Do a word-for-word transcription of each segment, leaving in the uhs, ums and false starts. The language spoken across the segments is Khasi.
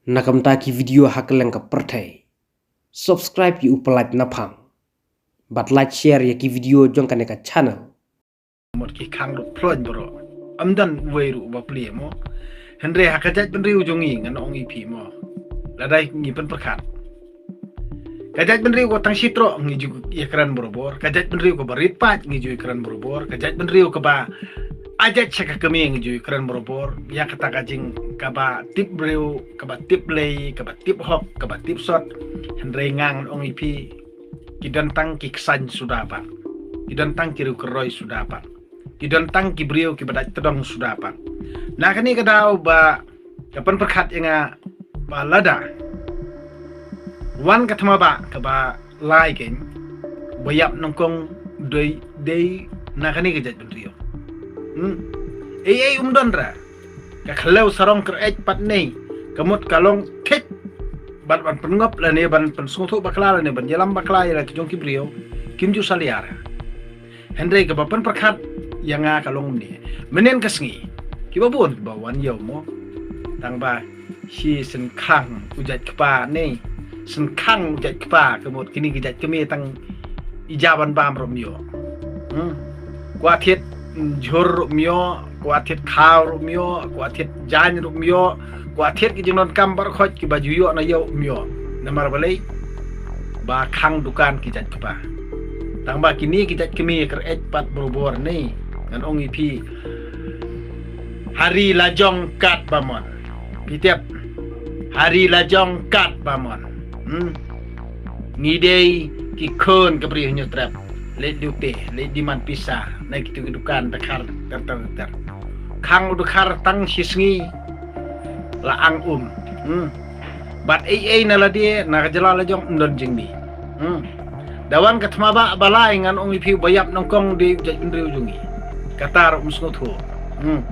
Na ka bynta ki video ha kylleng ka pyrthei, subscribe ïa u Pyllait Naphang bad like, share ïa ki video jong kane ka channel. Mut ki khang ruh ploiñ baroh. Ym don uwei ruh uba plie mo. Hynrei ha ka jaitbynriew jong ngi ngan ong ïa phi mo, lada ngi pynpyrkhat, ka jaitbynriew ka tang shi troh ngi ju ïakren barabor. Ka jaitbynriew kaba rit paid ngi ju ïakren barabor. Ka jaitbynriew kaba ai jait sha ka kmie ngi ju ïakren barabor. Ïa kata ka jing kaba tip briew, kaba tip lei, kaba tip hok, kaba tip sot. Hynrei nga ngan ong ïa phi, ki don tang ki ksain suda pat. Ki don tang ki riew kyroi suda pat. Ki don tang ki briew kiba dait tdong suda pat. Na kane ka daw ba ka pynpyrkhat ïa nga ba lada wan ka thma ba kaba lai kein, ba ïap nyngkong dei, dei na kane ka jaitbynriew. Hmm. Ei ei um don ra. Ka khlem sarong kyreit pat nei, ka mut ka long thik. Ban, ban pynngop lane ban pynsngewthuh bakla lane ban ïalam bakla ïa la ki jong ki briew, kim ju salia ra. Hynrei kaba pynpyrkhat ïa nga ka long ne, mynnin ka sngi, kiba bun kiba wan ïew mo. Tang ba shi sngewkhang u jait kpa ne, sngewkhang u jait kpa, ka mut kine ki jait kmie tang i jaban bam ruh ym ïoh. Hmm. Kwah thied, mm, jhur ruh ym ïoh, kwah thied khaw ruh ym ïoh, kwah thied jaiñ ruh ym ïoh, kwah thied ki jingdonkam baroh khoit kiba ju ïoh na ïew ym ïoh. Namar balei? Ba khang dukan ki jait kpa. Tang ba kine ki jait kmie kyreit pat barabor ne, ngan ong ïa phi, ha ri la jong katba mon. Phi tip, ha ri la jong katba mon. Hmm. Ngi dei ki khun ka Bri Hynñiewtrep. Leit duh te, leit demand pisa na kitu ki dukan dkhar ter ter ter. Khang u dkhar tang shi sngi la ang um. Hmm. Bad ei ei na lade na ka jylla la jong ym don jingmih. Hmm. Da wan ka thma ba ba lai ngan ong ïa phi ba ïap nyngkong dei u jaitbynriew jong ngi. Kata ruh ym sngewthuh. Hmm.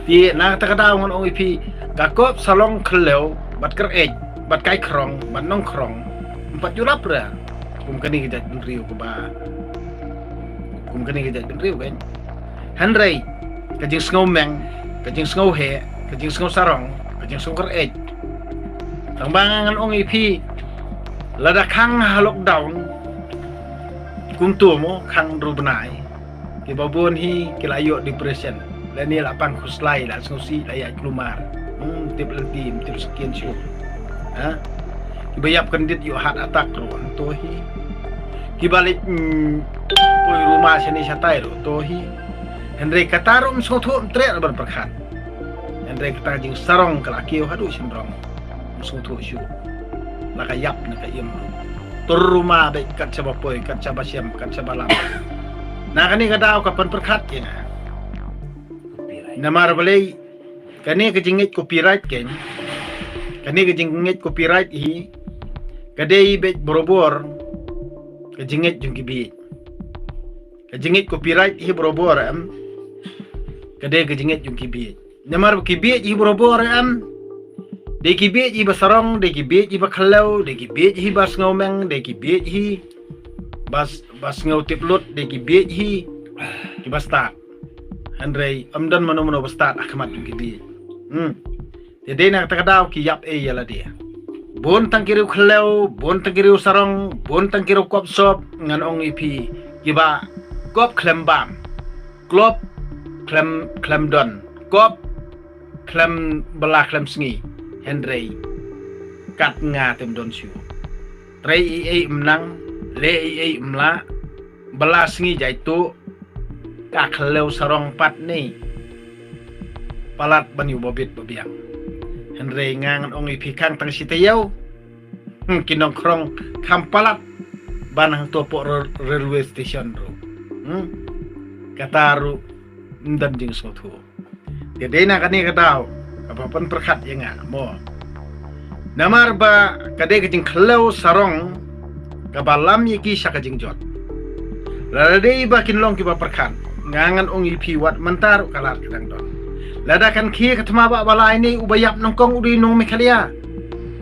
Te na kata ka daw ngan ong ïa phi, ka kop sarong khlem bad kyreit bad kai khrong bad nongkhrong, ym pat ju lap ra kum kane ka jaitbynriew kaba, kum kane ka jaitbynriew kan. Hynrei ka jingsngew meng, ka jingsngew heh, ka jingsngew sarong, ka jingsngew kyreit. Tang ba nga ngan ong ïa phi, lada khang ha lockdown kumto mo, khang hynriew bnai, kiba bun hi ki la ïoh depression. Lane la pang khuslai, la sngewsih, la ïaid kulmar. Hmm, tip lynti, tip skin shu. Ha? Kiba ïap kyndit ïoh heart attack ruh to hi. Kiba leit, mm, poi ruma shane shatai ruh to hi. Hynrei kata ruh ym sngewthuh, ym treh ban pyrkhat. Hynrei kata jingsarong ka la kiew haduh shynrong. Ym sngewthuh shuh. La ka ïap na ka im. Tur ruma beit kat shaba poi, kat shaba shem, kat shaba lam. Na kane ka daw ka pynpyrkhat ïa nga. Namar balei, kane ka jingngeit copyright kan. Kane ka jingngeit copyright hi ka dei beit barabor ka jingngeit jong ki bieit. Ka jingngeit copyright hi barabor em, ka dei ka jingngeit jong ki bieit. Namar ki bieit hi barabor em, dei ki bieit hi ba sarong, dei ki bieit hi ba khlem, dei ki bieit hi ba sngew meng, dei ki bieit hi ba, ba sngew tip lut, dei ki bieit hi kiba stad. Hynrei ym don mano mano ba stad ha khmat jong ki bieit. Hmm. Te dei na kata ka daw ki ïap ei ïa lade. Bun tang ki riew khlem, bun tang ki riew sarong, bun tang ki riew kop sop, ngan ong ïa phi, kiba kop khlem bam. Kop khlem, khlem don. Kop khlem bylla khlem sngi. Hynrei kat nga te ym don shuh. Trei ei ei ym nang, leh ei ei ym lah, bylla sngi jai tuh, ka khlem sarong pat ne. Palat ban ïoh ba bit ba biang. Hynrei nga ngan ong ïa phi, khang tang shi taïew, hmm, ki nongkhrong kham palat ban hangto hapoh re-, railway station ruh. Hmm? Kata ruh ym don jingsngewthuh. Te dei na kane ka daw kaba pynpyrkhat ïa nga mo. Namar ba ka dei ka jingkhlem sarong kaba lam ïa ki sha ka jingjot. Lada dei ba kin long kiba pyrkhat, nga ngan ong ïa phi, wat mynta ruh ka lad ka dang don. Lada kan khie ka thma ba ba lai ne, uba ïap nyngkong u dei nong Meghalaya.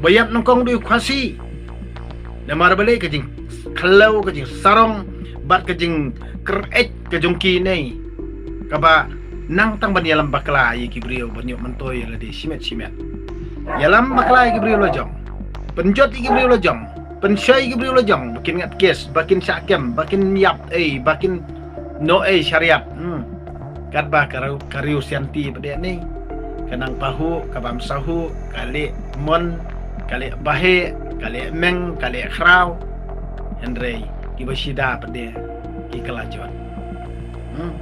Uba ïap nyngkong u dei u Khasi. Namar balei? Ka jingkhlem, ka jingsarong bad ka jingkyreit ka jong ki ne, kaba nang tang ban ïalam bakla ïa ki briew ban ïoh myntoi ïa lade shimet shimet. Ïalam bakla ïa ki briew lajong. Pynjot ïa ki briew lajong. Pynshoi ïa ki briew lajong. Ba kin ngat kes, ba kin shah kem, ba kin ïap ei, ba kin noh ei shariat. Hmm. Katba ka riew, ka riew Shanti pat de ni. Ka nang pahuh, ka bam sahuh, ka leh mon, ka leh baheh, ka leh meng, ka leh khraw. Hynrei kiba shida pat de ki kylla jot. Hmm.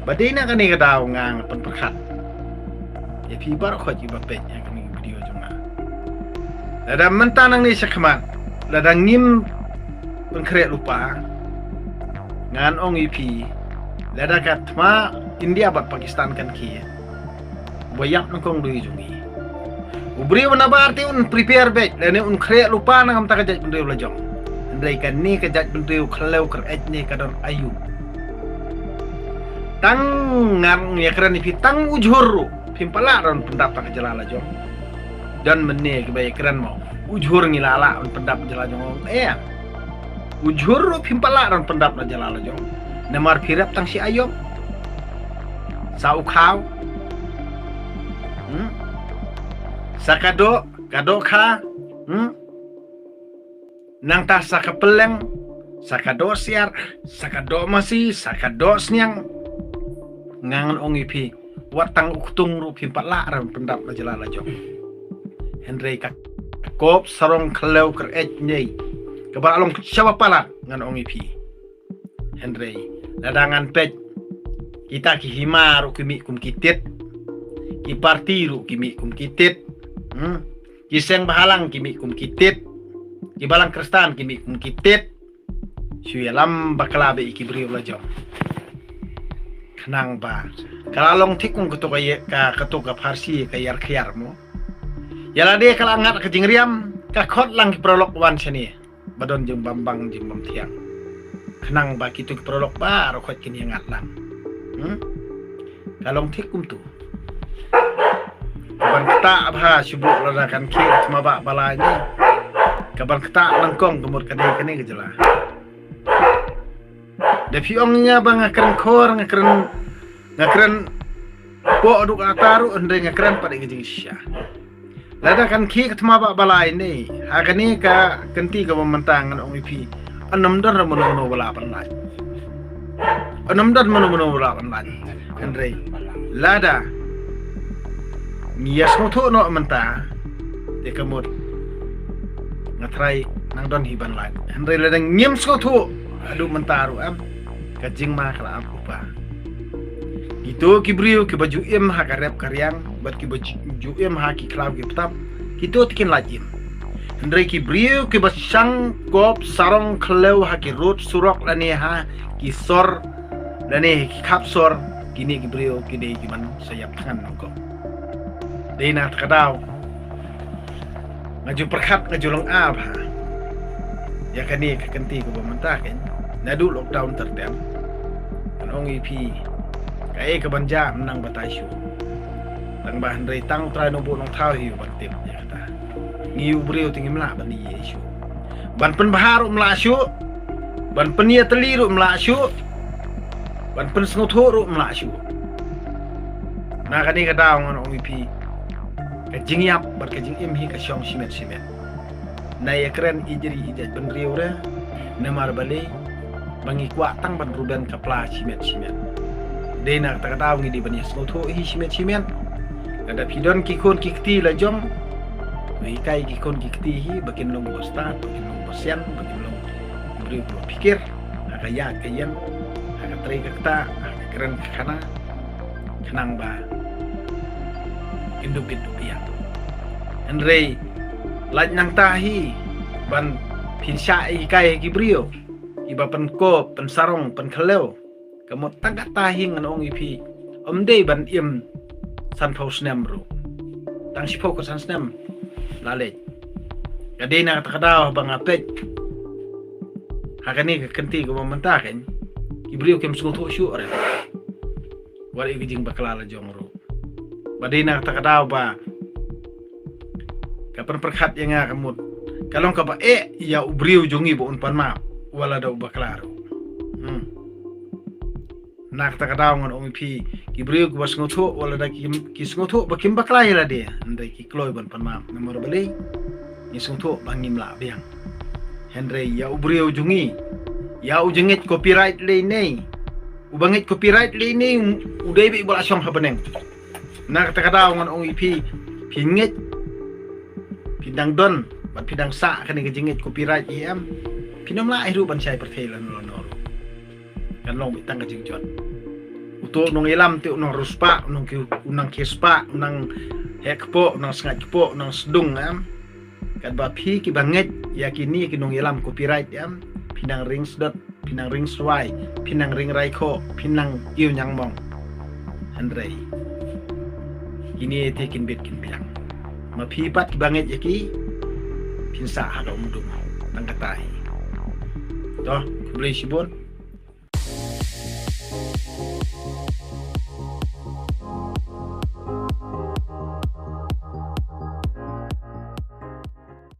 Ba dei na kane ka daw nga nga pynpyrkhat ïa phi baroh khoit kiba peit ïa kane ka video jong nga. Lada mynta nangne shakhmat, lada ngim pynkhreh lypa, ngan ong ïa phi, lada ka thma India bad Pakistan kan khie, ba ïap nyngkong dei jong ngi. U briew na bar te un prepare beit lane un khreh lypa na ka bynta ka jaitbynriew lajong. Hynrei kane ka jaitbynriew khlem kyreit ne ka don aïu. Tang ngan ïakren ïa phi, tang u jhur ruh phim pat lah ban pyndap na ka jylla lajong. Don mynne kiba ïakren mo, u jhur ngi lah lah ban pyndap na jylla jong, eh. U jhur ruh phim pat lah ban pyndap na jylla lajong. Namar phi rep tang shi aïom. Sa u khaw. Hmm? Sa ka doh, ka doh kha. Hmm? Nangta sa ka pylleng, sa ka doh siar, sa ka doh masi, sa ka doh sniang. Ngan ong ïa phi, wat tang u ktung ruh phim pat lah ban pyndap na jylla lajong. Hynrei ka kop sarong khlem kyreit ne kaba la long shaba palat, ngan ong ïa phi. Hynrei lada ngan peit, kita ki hima ruh ki mih kum ki tit. Ki parti ruh ki mih kum ki tit. Hmm? Ki seng bahalang ki mih kum ki tit. Ki balang Khristan ki mih kum ki tit. Shu ïalam bakla beit ïa ki briew lajong. Khnang ba ka la long thik kum kato ka ïa-, ka, kato ka pharshi ka ïar khiar mo. Ïa lade ka la ngat ka jingriam, ka khot lang ki paralok wan shane ba don jingbam bang jingbam thiang. Khnang ba kito ki paralok baroh khoit kin ïa ngat lang. Hmm? Ka long thik kumto. Ka ban ktah bha shu buh lada kan khie ka thma ba balai ne. Ka ban ktah nyngkong ka mut ka dei kane ka jylla. Da phi ong ïa nga ba nga kren khor, nga kren, nga kren poh duk ata ruh, hynrei nga kren pat ïa ka jingshisha. Lada kan khie ka thma ba balai ne, ha kane ka kynti kaba mynta ngan ong ïa phi, ym don mano mano ba lah ban lait. Ym don mano mano ba lah ban lait. Hynrei lada ngi ïa sngewthuh noh mynta, te ka mut nga trai nang don hi ban lait. Hynrei lada ngim sngewthuh haduh mynta ruh, em, ka jingma ka la ap lypa. Kito ki briew kiba ju im ha ka rep ka riang bad kiba ju, ju im ha ki khlaw ki btap, kito te kin lait im. Hynrei ki briew kiba shang kop sarong khlem ha ki rud surok lane ha ki sor lane ha ki khap sor, kine ki briew ki dei ki ban sa ïap thngan nyngkong. Dei na kata ka daw nga ju pyrkhat, nga ju long ap ha ïa kane ka kynti kaba mynta kane. Naduh lockdown ter ter, ngan ong ïa phi, kaei kaban jia ym nang batai shuh. Tang ba hynrei tang Trai Nongbuh Nongthaw hi uban tip ïa kata. Ngi u briew te ngim lah ban ïa shuh. Ban pynbha ruh ym lah shuh. Ban pynïatylli ruh ym lah shuh. Ban pynsngewthuh ruh ym lah shuh. Na kane ka daw ngan ong ïa phi, ka jingïap bad ka jingim hi ka shong shimet shimet. Nai ïakren ïa jri ïa jaitbynriew re, namar balei? Ba ngi kwah tang ban ruben ka pla shimet shimet. Dei na kata ka daw ngi dei ban ïa sngewthuh hi shimet shimet. Lada phi don ki khun ki kti lajong, to hikai ki khun ki kti hi ba kin long ba stad, ba kin long ba sian, ba kin long ki briew ba phikir ha ka ïaid ka ïeng, ha ka trei ka ktah, ha ka kren ka khana. Khnang ba kin dup bit dup biang. Hynrei lait nangta hi ban pynshah hikai ha ki briew kiba pynkop, pynsarong, pynkhlem. Ka mut tang kata hi ngan ong ïa phi, ym dei ban im sanphew snem ruh. Tang shiphew ka san snem la leit. Ka dei na kata ka daw ba nga peit ha kane ka kynti kaba mynta kane, ki briew kim sngewthuh shuh re wat ïa ka jingbakla lajong ruh. Ba dei na kata ka daw ba ka pynpyrkhat ïa nga ka mut ka long kaba eh ïa u briew jong ngi ba un pan map wat la da u bakla ruh. Hmm. Na kata ka daw ngan ong ïa phi, ki briew kiba sngewthuh wat lada ki, ki sngewthuh ba kim bakla ïa lade, hynrei ki kloi ban pan map. Namar balei? Ngi sngewthuh ba ngim lah biang. Hynrei ïa u briew jong ngi, ïa u jingngeit copyright lei nei, uba ngeit copyright lei nei, u dei beit ba la shong ha bneng. Na kata ka daw ngan ong ïa phi, phi ngeit, phi dang don bad phi dang sah kane ka jingngeit copyright ïa em, phin ym lah hi ruh ban shai pyrthei lano lano ruh. Kan long beit tang ka jingjot. Uto u nongïalam te u nang riewspah, u nang ki, u nang khie spah, u nang heh kpoh, u nang sngaid kpoh, u nang sdung, em. Katba phi kiba ngeit ïa kine ki nongïalam copyright, em, phi nang ring sdot, phi nang ring swai, phi nang ring rai khoh, phi nang kiew ñiangmong. Hynrei kine te kin bit kin biang. Ma phi pat kiba ngeit ïa ki, phin sah ha ka umdum. Tang kata hi. To, khublei shibun.